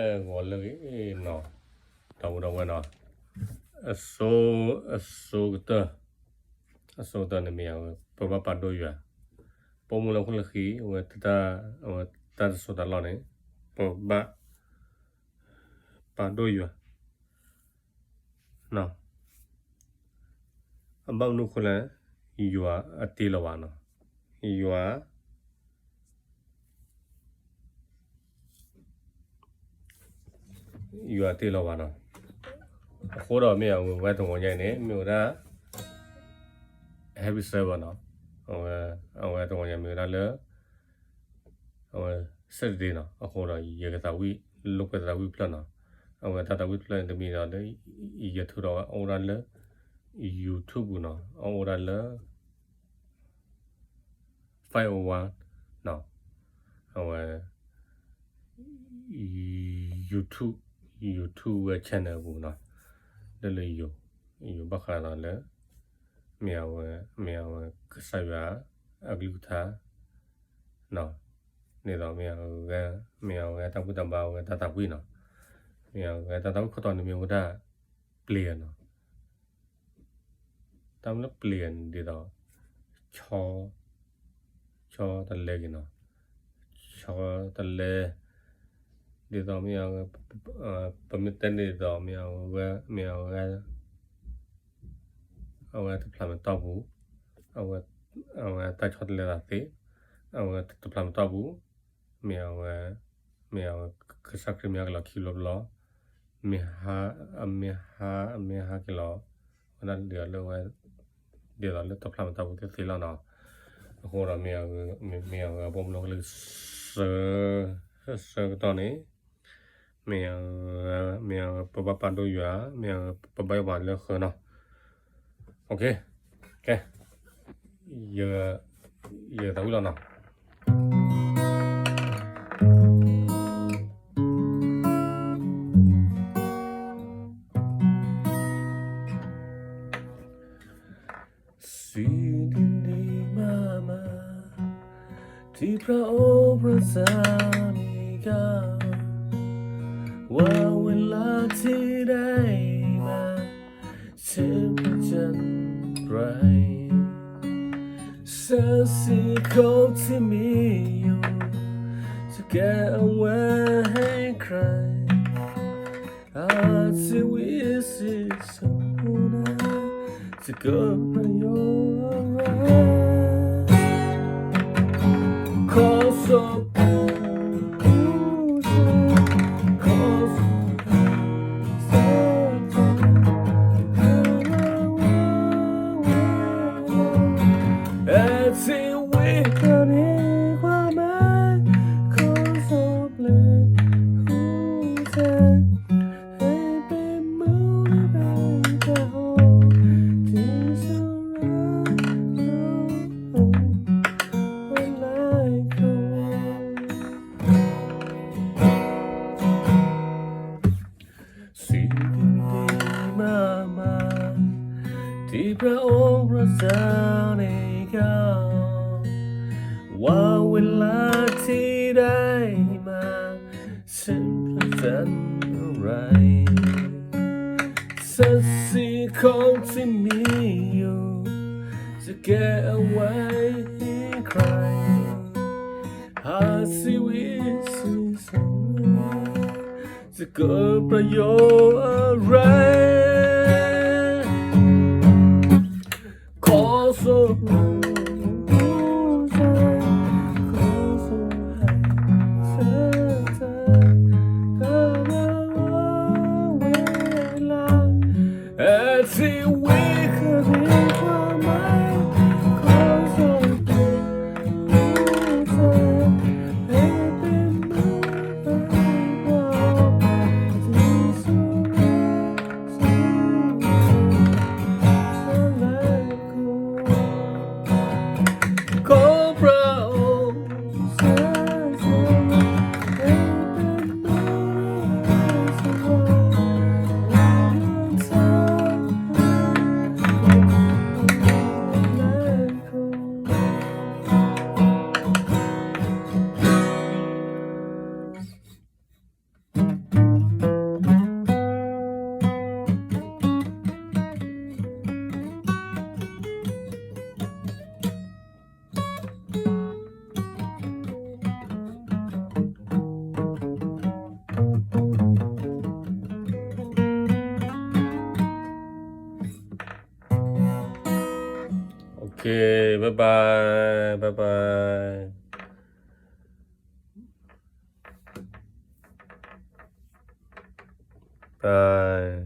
ဂီၤလၢအဂ့ၤနီၤ, ဒီပုၢ်ဒီဝဲၢ်နီၤ, အဆိ, အဆိကတၢၢ်, အဆိကတၢၢ်န့ၣ်မ့ၢ်အဝဲ ပဘၣ်ပာ်ဒိၣ်ယွၤ, ပိာ်မုၣ်လၢဟီၣ်ခိၣ်လၢဃံ, အဝဲ, အဝဲတၢ်တစိၤတၢ်လီၢ်န့ၣ်, ပဘၣ်ပာ်ဒိၣ်ယွၤ အဘၣ်မနုၤအဃိလဲၣ်, ယွၤအတ့လီၤဘၣ်နီၤ, ယွၤ, ယွၤတ့လီၤဘၣ်နီၤ, အဃိဒီးမ့ၢ်အဝဲတဂီၤညါအံၤန့ၣ် မ့ၢ်ဝဲဒၣ် happy Sabbath နီၤ, အဝဲ, အဝဲတဂီၤညါမ့ၢ်ဝဲဒၣ်လၢ အဝဲ Saturday နီၤ, အဃိဒီးယကသးဝံၣ်, လိာ်ကွဲသးဝံၣ်ဖျၢၣ်နီၤ, အဝဲတၢ်သးဝံၣ်ဖျၢၣ်န့ၣ်တမံၤဒီးလၢ ယထုးဒီးအအိၣ်ဒၣ်လၢ YouTube ပူၤနီၤ, အအိၣ်ဒၣ်လၢ five oh one နီၤ, အဝဲ YouTube, YouTube ဝဲ channel ပူၤနီၤ, လၢလၢယိၤ, ယိၤဘၣ်ဃးဒီးလၢ မ့ၢ်အဝဲ, မ့ၢ်အဝဲ ကစၢ်ယွၤအကလုၢ်ကထါနီၤ, ဒ်သိးမ့ၢ်အဝဲ, မ့ၢ်အဝဲတၢ်ဘူၣ်တၢ်ဘါဝဲတၢ်သးဝံၣ်နီၤ, မ့ၢ်အဝဲတၢ်သးဝံၣ်ခိၣ်တီန့ၣ်မ့ၢ်ဝဲဒၣ် ပျ့ၤနီၤ, တၢ်မ့ၢ်လၢပျ့ၤန့ၣ်ဒ်သိး ဆီ, ဆီတလဲက့ၤနီၤ, ဆီတလဲ, ဒ်သိးမ့ၢ်အဝဲ, ပမ့ၢ်တဲန့ၣ်ဒ်သိးမ့ၢ်အဝဲ, မ့ၢ်အဝဲ အဝဲတဖျးမတီၢ်ပူၤ, အဝဲ, အဝဲတၢ်ဆီတလဲသးသ့, အဝဲတဖျးမတီၢ်ပူၤ, မ့ၢ်အဝဲ, မ့ၢ်အဝဲကစၢ်ခရံာ်မ့ၢ်ဟဲက့ၤလီၤခံဘျီဘျီ, မ့ၢ်ဟါ, အမ့ၢ်ဟါ, အမ့ၢ်ဟဲက့ၤလီၤ, ဝဲဒၣ်ဒ်သိးလၢဝဲ, ဒ်သိးလၢတဖျးမတီၢ်ပူၤသ့သ့လီၤနီၤ, အဃိဒီးမ့ၢ်အဝဲ, မ့ၢ်အဝဲအဘီမုၢ်လီၤကလၢဆၢ, ဆၢကတီၢ်န့ၣ် မ့ၢ်အဝဲ, မ့ၢ်အဝဲပဘၣ်ပာ်ဒိၣ်ယွၤ, မ့ၢ်အဝဲပဘၣ်ယိၣ်ပှၤလၢဃၢၤနီၤ, ကဲ, ယသးဝံၣ်လီၤနီၤ. စံးဒ်န့ၣ်မးမး, တံၤပြၤအိၣ်ပြၤစၢ်န့ၣ်က, ဝၤဝဲလၢထံဒၣ်အံၤမး, ဆၢပြၤစၢ်ပြၤ, စၢ်စံးခီၣ်ထံးမံယိၤ, စကဲအဝဲဟဲခရံာ် အစံးဝံစံးဆိနၤ, စကပယီၤအရၤ, ခီစီၤပူၤ, ခီစီၤပူၤ, အစံးဝံကန့ၢ်ကွၢ်မဲ, ခီစီၤပျ့ၤ, ဃူစဲ စံးဒ်န့ၣ်မးမး, တံၤပြၤအိၣ်ပြၤစၢ်န့ၣ်က, ဝၤဝဲလၢထံဒၣ်အံၤမး, ဆၢပြၤစၢ်ပြၤ, စၢ်စံးခီၣ်ထံးမံယိၤ, စကဲအဝဲဟဲခရံာ်, အစံးဝံစံးဆိနၤ, စကပယီၤအရၤ, ခီစီၤပူၤ, ခီစီၤဟဲ, ဆၢတၢ်, ကဘၣ်ဝဲလၢ, အစံးဝံကန့ၢ်ကွၢ်မဲ, ခီစီၤပျ့ၤ, ဃူစဲ ဟဲပမုၢ်ဘၣ်ဘၣ်, ဒ်စရ့, စရ့ Okay, bye bye, bye bye, bye.